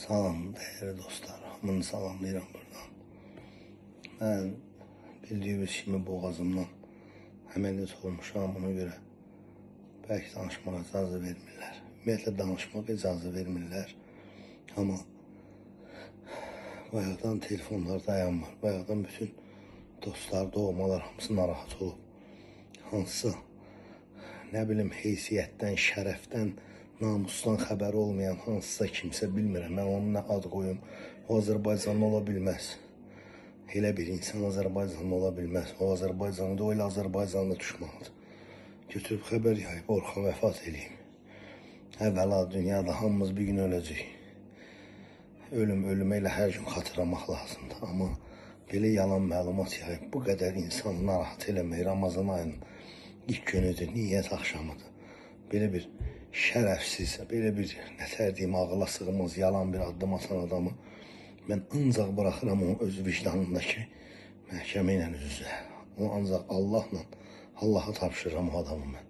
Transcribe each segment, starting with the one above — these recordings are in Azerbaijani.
Salam değerli dostlar, hamını salamlayıram buradan. Mən bildiyiniz kimi boğazımdan əməliyyat olmuşam, ona görə bəlkə danışmağa icazə vermirlər. Ümumiyyətlə danışmağa icazə vermirlər. Amma bayaqdan telefonlar dayanmır. Bayaqdan bütün dostlar, doğmalar hamısı narahat olub. Hansısa nə bilim heysiyyətdən, şərəfdən, namusdan xəbəri olmayan hansısa kimsə bilmirəm. Mən onun nə ad qoyum. O Azərbaycanlı ola bilməz. Elə bir insan Azərbaycanlı ola bilməz. O Azərbaycanlı, o elə Azərbaycanlı düşmanıdır. Götürüb xəbər yayıb Orxan vəfat eləyim. Əvvəla dünyada hamımız bir gün öləcəyik. Ölüm ölümə elə hər gün xatırlamaq lazımdır. Amma belə yalan məlumat yayıb bu qədər insanı narahat eləmək Ramazan ayının ilk günüdür, niyyət axşamıdır. Belə bir şərəfsiz, belə bir nətər deyim, ağıla sığmaz yalan bir addım atan adamı mən ancaq buraxıram onu öz vicdanındakı məhkəmə ilə üz-üzə. Onu ancaq Allahla, Allaha tapşırıram o adamı mən.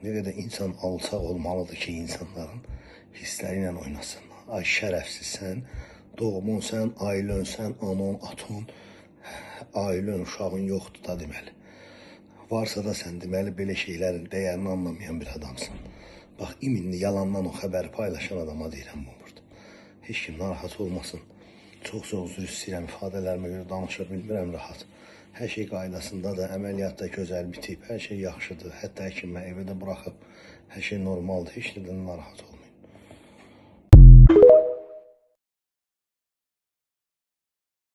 Nə qədər insan alçaq olmalıdır ki, insanların hissləri ilə oynasın. Ay şərəfsiz sən, doğmun sən, ailən sən, anon, aton, ailən, uşağın yoxdur da deməli. Varsa da sən deməli belə şeylərin dəyərini anlamayan bir adamsan. Bax, iminli yalandan o xəbəri paylaşan adama deyirəm bunu burada. Heç kim narahat olmasın. Çox-çox üzr istəyirəm, ifadələrimə görə danışa bilmirəm rahat. Hər şey qaydasındadır, əməliyyat da gözəl bitib, hər şey yaxşıdır. Hətta həkim məni evə də buraxıb, hər şey normaldır, heç nədən narahat olmayın.